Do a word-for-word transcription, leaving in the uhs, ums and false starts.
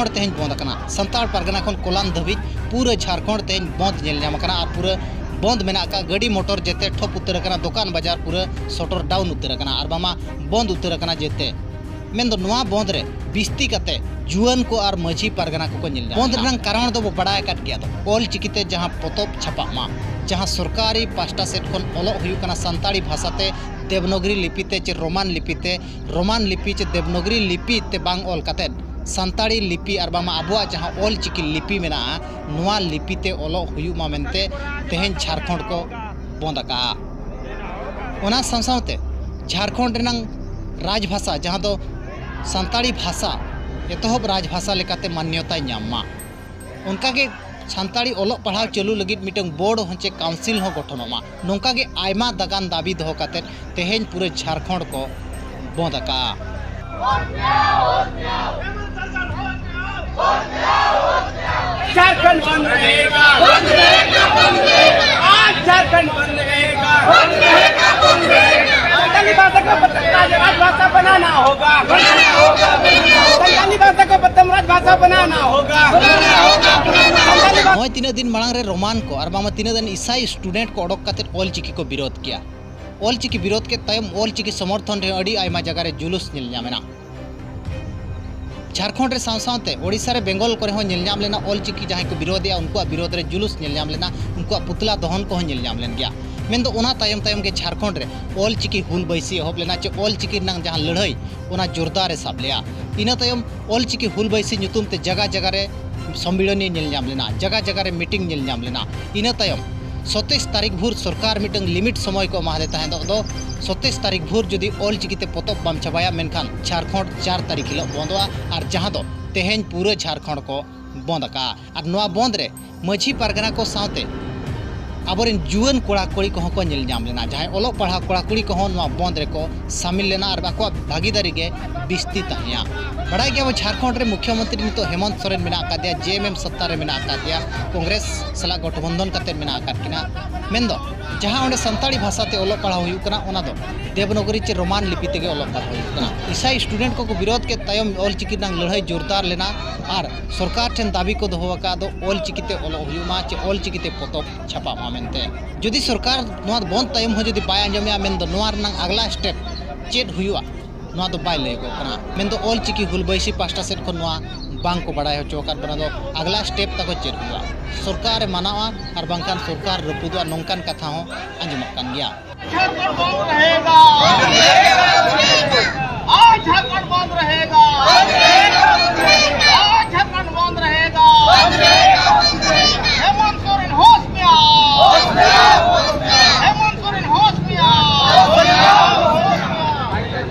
ᱛᱮᱦᱮᱧ ᱵᱚᱱᱫ ᱟᱠᱟᱱᱟ᱾ ᱥᱟᱱᱛᱟᱲ ᱯᱟᱨᱜᱟᱱᱟ ᱠᱷᱚᱱ ᱠᱚᱞᱟᱢ ᱫᱷᱟᱹᱵᱤᱡ ᱯᱩᱨᱟᱹ ᱡᱷᱟᱲᱠᱷᱚᱸᱰ ᱛᱮᱦᱮᱧ ᱵᱚᱱᱫ ᱧᱮᱞ ᱧᱟᱢ ᱟᱠᱟᱱᱟ ᱟᱨ ᱯᱩᱨᱟᱹ ᱵᱚᱱᱫ ᱢᱮᱱᱟᱜ ᱟᱠᱟᱫ᱾ ᱜᱟᱹᱰᱤ ᱢᱚᱴᱚᱨ ᱡᱮᱛᱮ ᱴᱷᱚᱯ ᱩᱛᱟᱹᱨ ᱟᱠᱟᱱᱟ, ᱫᱚᱠᱟᱱ ᱵᱟᱡᱟᱨ ᱯᱩᱨᱟᱹ ᱥᱚᱴᱚᱨ ᱰᱟᱣᱩᱱ ᱩᱛᱟᱹᱨ ᱟᱠᱟᱱᱟ ᱟᱨ ᱵᱟᱝᱢᱟ ᱵᱚᱱᱫ ᱩᱛᱟᱹᱨ ᱟᱠᱟᱱᱟ ᱡᱮᱛᱮ᱾ ᱢᱮᱱᱫᱚ ᱱᱚᱣᱟ ᱵᱚᱱᱫ ᱨᱮ ᱵᱤᱥᱛᱤ ᱠᱟᱛᱮ ᱡᱩᱣᱟᱹᱱ ᱠᱚ ᱟᱨ ᱢᱟᱹᱡᱷᱤ ᱯᱟᱨᱜᱟᱱᱟ ᱠᱚᱠᱚ ᱧᱮᱞ ᱧᱟᱢ ᱵᱚᱱᱫ ᱠᱟᱱᱟ᱾ ᱨᱮᱱᱟᱜ ᱠᱟᱨᱚᱱ ᱫᱚᱵᱚ ᱵᱟᱲᱟᱭ ᱟᱠᱟᱫ ᱜᱮᱭᱟ᱾ ᱫᱚ ᱚᱞ ᱪᱤᱠᱤᱛᱮ ᱡᱟᱦᱟᱸ ᱯᱚᱛᱚᱵ ᱪᱷᱟᱯᱟᱜ ᱢᱟ, ᱡᱟᱦᱟᱸ ᱥᱚᱨᱠᱟᱨᱤ ᱯᱟᱦᱴᱟ ᱥᱮᱫ ᱠᱷᱚᱱ ᱚᱞᱚᱜ ᱦᱩᱭᱩᱜ ᱠᱟᱱᱟ ᱥᱟᱱᱛᱟᱲᱤ ᱵᱷᱟᱥᱟᱛᱮ, ᱫᱮᱵᱽᱱᱟᱜᱽᱨᱤ ᱞᱤᱯᱤᱛᱮ ᱪᱮ ᱨᱳᱢᱟᱱ ᱞᱤᱯᱤᱛᱮ, ᱨᱳᱢᱟᱱ ᱞᱤᱯᱤ ᱪᱮ ᱫᱮᱵᱽᱱᱟᱜᱽᱨᱤ ᱞᱤᱯᱤ ᱛᱮ ᱵᱟᱝ ᱚᱞ ᱠᱟᱛᱮᱫ ᱥᱟᱱᱛᱟᱲᱤ ᱞᱤᱯᱤ ᱟᱨ ᱵᱟᱝᱢᱟ ᱟᱵᱚᱣᱟᱜ ᱡᱟᱦᱟᱸ ᱚᱞ ᱪᱤᱠᱤ ᱞᱤᱯᱤ ᱢᱮᱱᱟᱜᱼᱟ, ᱱᱚᱣᱟ ᱞᱤᱯᱤ ᱛᱮ ᱚᱞᱚᱜ ᱦᱩᱭᱩᱜ ᱢᱟ ᱢᱮᱱᱛᱮ ᱛᱮᱦᱮᱧ ᱡᱷᱟᱲᱠᱷᱚᱸᱰ ᱠᱚ ᱵᱚᱱᱫ ᱟᱠᱟᱜᱼᱟ᱾ ᱚᱱᱟ ᱥᱟᱶ ᱥᱟᱶᱛᱮ ᱡᱷᱟᱲᱠᱷᱚᱸᱰ ᱨᱮᱱᱟᱝ ᱨᱟᱡᱽᱵᱷᱟᱥᱟ, ᱡᱟᱦᱟᱸ ᱫᱚ ᱥᱟᱱᱛᱟᱲᱤ ᱵᱷᱟᱥᱟ, ᱮᱛᱚᱦᱚᱵ ᱨᱟᱡᱽᱵᱷᱟᱥᱟ ᱞᱮᱠᱟᱛᱮ ᱢᱟᱱᱭᱚᱛᱟᱭ ᱧᱟᱢ ᱢᱟ᱾ ᱚᱱᱠᱟᱜᱮ ᱥᱟᱱᱛᱟᱲᱤ ᱚᱞᱚᱜ ᱯᱟᱲᱦᱟᱣ ᱪᱟᱹᱞᱩ ᱞᱟᱹᱜᱤᱫ ᱢᱤᱫᱴᱟᱝ ᱵᱳᱨᱰ ᱦᱚᱸ ᱪᱮ ᱠᱟᱣᱩᱱᱥᱤᱞ ᱦᱚᱸ ᱜᱚᱴᱷᱚᱱᱚᱜ ᱢᱟ᱾ ᱱᱚᱝᱠᱟᱜᱮ ᱟᱭᱢᱟ ᱫᱟᱜᱟᱱ ᱫᱟᱹᱵᱤ ᱫᱚᱦᱚ ᱠᱟᱛᱮᱫ ᱛᱮᱦᱮᱧ ᱯᱩᱨᱟᱹ ᱡᱷᱟᱲᱠᱷᱚᱸᱰ ᱠᱚ ᱵᱚᱸᱫ ᱟᱠᱟᱜᱼᱟ᱾ झारखंड बंद रहेगा, बंद रहेगा, बंद रहेगा। आज झारखंड बंद रहेगा, बंद रहेगा, बंद रहेगा। संताली भाषा को प्रथम राज-, राजभाषा बनाना होगा, बनाना होगा, बनाना होगा। संताली भाषा को प्रथम राजभाषा बनाना होगा, बनाना होगा, बनाना होगा। संताली भाषा नᱚᱜᱼᱚᱭ ᱛᱤᱱᱟᱹᱜ ᱫᱤᱱ ᱢᱟᱲᱟᱝ ᱨᱮ ᱨᱳᱢᱟᱱ ᱠᱚ ᱟᱨ ᱵᱟᱝᱢᱟ ᱛᱤᱱᱟᱹᱜ ᱜᱟᱱ ᱤᱥᱟᱭ ᱥᱴᱩᱰᱮᱱᱴ ᱠᱚ ᱚᱰᱚᱠ ᱠᱟᱛᱮᱫ ᱚᱞ ᱪᱤᱠᱤ ᱠᱚ ᱵᱤᱨᱳᱫᱷ ᱠᱮᱭᱟ᱾ ᱚᱞ ᱪᱤᱠᱤ ᱵᱤᱨᱳᱫᱷ ᱠᱮᱫ ᱛᱟᱭᱚᱢ ᱚᱞ ᱪᱤᱠᱤ ᱥᱚᱢᱚᱨᱛᱷᱚᱱ ᱨᱮ ᱟᱹᱰᱤ ᱟᱭᱢᱟ ᱡᱟᱭᱜᱟ ᱨᱮ ᱡᱩᱞᱩᱥ ᱧᱮᱞ ᱧᱟᱢ ᱮᱱᱟ᱾ ᱡᱷᱟᱲᱠᱷᱚᱸᱰ ᱨᱮ ᱥᱟᱶ ᱥᱟᱶᱛᱮ ᱳᱰᱤᱥᱟ ᱨᱮ, ᱵᱮᱝᱜᱚᱞ ᱠᱚᱨᱮ ᱦᱚᱸ ᱧᱮᱞ ᱧᱟᱢ ᱞᱮᱱᱟ᱾ ᱚᱞ ᱪᱤᱠᱤ ᱡᱟᱦᱟᱸᱭ ᱠᱚ ᱵᱤᱨᱳᱫᱷᱮᱜᱼᱟ, ᱩᱱᱠᱩᱣᱟᱜ ᱵᱤᱨᱳᱫᱷ ᱨᱮ ᱡᱩᱞᱩᱥ ᱧᱮᱞ ᱧᱟᱢ ᱞᱮᱱᱟ, ᱩᱱᱠᱩᱣᱟᱜ ᱯᱩᱛᱞᱟ ᱫᱚᱦᱚᱱ ᱠᱚᱦᱚᱸ ᱧᱮᱞ ᱧᱟᱢ ᱞᱮᱱ ᱜᱮᱭᱟ᱾ ᱢᱮᱱᱫᱚ ᱚᱱᱟ ᱛᱟᱭᱚᱢ ᱛᱟᱭᱚᱢ ᱜᱮ ᱡᱷᱟᱲᱠᱷᱚᱸᱰ ᱨᱮ ᱚᱞ ᱪᱤᱠᱤ ᱦᱩᱞ ᱵᱟᱹᱭᱥᱤ ᱮᱦᱚᱵ ᱞᱮᱱᱟ, ᱪᱮ ᱚᱞ ᱪᱤᱠᱤ ᱨᱮᱱᱟᱜ ᱡᱟᱦᱟᱸ ᱞᱟᱹᱲᱦᱟᱹᱭ, ᱚᱱᱟ ᱡᱳᱨᱫᱟᱨ ᱮ ᱥᱟᱵ ᱞᱮᱜᱼᱟ᱾ ᱤᱱᱟᱹ ᱛᱟᱭᱚᱢ ᱚᱞ ᱪᱤᱠᱤ ᱦᱩᱞ ᱵᱟᱹᱭᱥᱤ ᱧᱩᱛᱩᱢ ᱛᱮ ᱡᱟᱜᱟ ᱡᱟᱜᱟ ᱨᱮ ᱥᱚᱢᱢᱤᱞᱚᱱᱤ ᱧᱮᱞ ᱧᱟᱢ ᱞᱮᱱᱟ, ᱡᱟᱜᱟ ᱡᱟᱜᱟ ᱨᱮ ᱢᱤᱴᱤᱝ ᱧᱮᱞ ᱧᱟᱢ ᱞᱮᱱᱟ᱾ ᱤᱱᱟᱹ ᱛᱟᱭᱚᱢ ᱥᱟᱛᱟᱥ ᱛᱟᱹᱨᱤᱠᱷ ᱵᱷᱳᱨ ᱥᱚᱨᱠᱟᱨ ᱢᱤᱫᱴᱟᱝ ᱞᱤᱢᱤᱴ ᱥᱚᱢᱚᱭ ᱠᱚ ᱮᱢᱟᱫᱮ ᱛᱟᱦᱮᱸ ᱫᱚ, ᱥᱟᱛᱟᱥ ᱛᱟᱹᱨᱤᱠᱷ ᱵᱷᱳᱨ ᱡᱩᱫᱤ ᱚᱞ ᱪᱤᱠᱤᱛᱮ ᱯᱚᱛᱚᱵ ᱵᱟᱢ ᱪᱷᱟᱯᱟᱭᱟ, ᱢᱮᱱᱠᱷᱟᱱ ᱡᱷᱟᱲᱠᱷᱚᱸᱰ ᱪᱟᱨ ᱛᱟᱹᱨᱤᱠᱷ ᱦᱤᱞᱳᱜ ᱵᱚᱱᱫᱚᱜᱼᱟ, ᱟᱨ ᱡᱟᱦᱟᱸ ᱫᱚ ᱛᱮᱦᱮᱧ ᱯᱩᱨᱟᱹ ᱡᱷᱟᱲᱠᱷᱚᱸᱰ ᱠᱚ ᱵᱚᱱᱫ ᱟᱠᱟᱜᱼᱟ᱾ ᱟᱨ ᱱᱚᱣᱟ ᱵᱚᱱᱫ ᱨᱮ ᱢᱟᱹᱡᱷᱤ ᱯᱟᱨᱜᱟᱱᱟ ᱠᱚ ᱥᱟᱶᱛᱮ ᱟᱵᱚᱨᱮᱱ ᱡᱩᱣᱟᱹᱱ ᱠᱚᱲᱟ ᱠᱩᱲᱤ ᱠᱚᱦᱚᱸ ᱠᱚ ᱧᱮᱞ ᱧᱟᱢ ᱞᱮᱱᱟ, ᱡᱟᱦᱟᱸᱭ ᱚᱞᱚᱜ ᱯᱟᱲᱦᱟᱣ ᱠᱚᱲᱟ ᱠᱩᱲᱤ ᱠᱚᱦᱚᱸ ᱱᱚᱣᱟ ᱵᱚᱱᱫ ᱨᱮᱠᱚ ᱥᱟᱢᱤᱞ ᱞᱮᱱᱟ ᱟᱨ ᱟᱠᱚᱣᱟᱜ ᱵᱷᱟᱹᱜᱤᱫᱟᱨᱤ ᱜᱮ ᱵᱤᱥᱛᱤ ᱛᱟᱦᱮᱸᱭᱟ᱾ ᱵᱟᱲᱟᱭ ᱜᱮᱭᱟᱵᱚ ᱡᱷᱟᱲᱠᱷᱚᱸᱰ ᱨᱮ ᱢᱩᱠᱷᱭᱚᱢᱚᱱᱛᱨᱤ ᱱᱤᱛᱚᱜ ᱦᱮᱢᱚᱱᱛ ᱥᱚᱨᱮᱱ ᱢᱮᱱᱟᱜ ᱟᱠᱟᱫᱮᱭᱟ, ᱡᱮ ᱮᱢ ᱮᱢ ᱥᱚᱛᱛᱟ ᱨᱮ ᱢᱮᱱᱟᱜ ᱟᱠᱟᱫᱮᱭᱟ, ᱠᱚᱝᱜᱨᱮᱥ ᱥᱟᱞᱟᱜ ᱜᱚᱴᱷᱵᱚᱱᱫᱷᱚᱱ ᱠᱟᱛᱮ ᱢᱮᱱᱟᱜ ᱟᱠᱟᱫ ᱠᱤᱱᱟ᱾ ᱢᱮᱱᱫᱚ ᱡᱟᱦᱟᱸ ᱚᱸᱰᱮ ᱥᱟᱱᱛᱟᱲᱤ ᱵᱷᱟᱥᱟ ᱛᱮ ᱚᱞᱚᱜ ᱯᱟᱲᱦᱟᱣ ᱦᱩᱭᱩᱜ ᱠᱟᱱᱟ, ᱚᱱᱟ ᱫᱚ ᱫᱮᱵᱽᱱᱟᱜᱚᱨᱤ ᱪᱮ ᱨᱳᱢᱟᱱ ᱞᱤᱯᱤ ᱛᱮᱜᱮ ᱚᱞᱚᱜ ᱯᱟᱲᱦᱟᱣ ᱦᱩᱭᱩᱜ ᱠᱟᱱᱟ᱾ ᱤᱥᱟᱭ ᱥᱴᱩᱰᱮᱱᱴ ᱠᱚᱠᱚ ᱵᱤᱨᱳᱫᱷ ᱠᱮᱫ ᱛᱟᱭᱚᱢ ᱚᱞ ᱪᱤᱠᱤ ᱨᱮᱱᱟᱜ ᱞᱟᱹᱲᱦᱟᱹᱭ ᱡᱳᱨᱫᱟᱨ ᱞᱮᱱᱟ ᱟᱨ ᱥᱚᱨᱠᱟᱨ ᱴᱷᱮᱱ ᱫᱟᱹᱵᱤ ᱠᱚ ᱫᱚᱦᱚ ᱟᱠᱟᱫ ᱫᱚ ᱚᱞ ᱪᱤᱠᱤ ᱛᱮ ᱚᱞᱚᱜ ᱦᱩᱭᱩᱜ ᱢᱟ ᱪᱮ ᱚᱞ ᱪᱤᱠᱤ ᱛᱮ ᱯᱚᱛᱚᱵ ᱪᱷᱟᱯᱟᱜ ᱢᱟ ᱢᱮᱱᱛᱮ᱾ ᱡᱩᱫᱤ ᱥᱚᱨᱠᱟᱨ ᱱᱚᱣᱟ ᱵᱚᱱᱫ ᱛᱟᱭᱚᱢ ᱦᱚᱸ ᱡᱩᱫᱤ ᱵᱟᱭ ᱟᱸᱡᱚᱢᱮᱜᱼᱟ, ᱢᱮᱱᱫᱚ ᱱᱚᱣᱟ ᱨᱮᱱᱟᱜ ᱟᱜᱽᱞᱟ ᱥᱴᱮᱯ ᱪᱮᱫ ᱦᱩᱭᱩᱜᱼᱟ, ᱱᱚᱣᱟ ᱫᱚ ᱵᱟᱭ ᱞᱟᱹᱭᱚᱜᱚᱜ ᱠᱟᱱᱟ᱾ ᱢᱮᱱᱫᱚ ᱚᱞ ᱪᱤᱠᱤ ᱦᱩᱞ ᱵᱟᱹᱭᱥᱤ ᱯᱟᱦᱴᱟ ᱥᱮᱫ ᱠᱷᱚᱱ ᱱᱚᱣᱟ ᱵᱟᱝ ᱠᱚ ᱵᱟᱲᱟᱭ ᱦᱚᱪᱚ ᱟᱠᱟᱫ ᱵᱚᱱᱟ ᱫᱚ ᱟᱜᱽᱞᱟ ᱥᱴᱮᱯ ᱛᱟᱠᱚ ᱪᱮᱫ ᱦᱩᱭᱩᱜᱼᱟ᱾ ᱥᱚᱨᱠᱟᱨᱮ ᱢᱟᱱᱟᱣᱟ ᱟᱨ ᱵᱟᱝᱠᱷᱟᱱ ᱥᱚᱨᱠᱟᱨ ᱨᱟᱹᱯᱩᱫᱚᱜᱼᱟ, ᱱᱚᱝᱠᱟᱱ ᱠᱟᱛᱷᱟ ᱦᱚᱸ ᱟᱸᱡᱚᱢᱚᱜ ᱠᱟᱱ ᱜᱮᱭᱟ᱾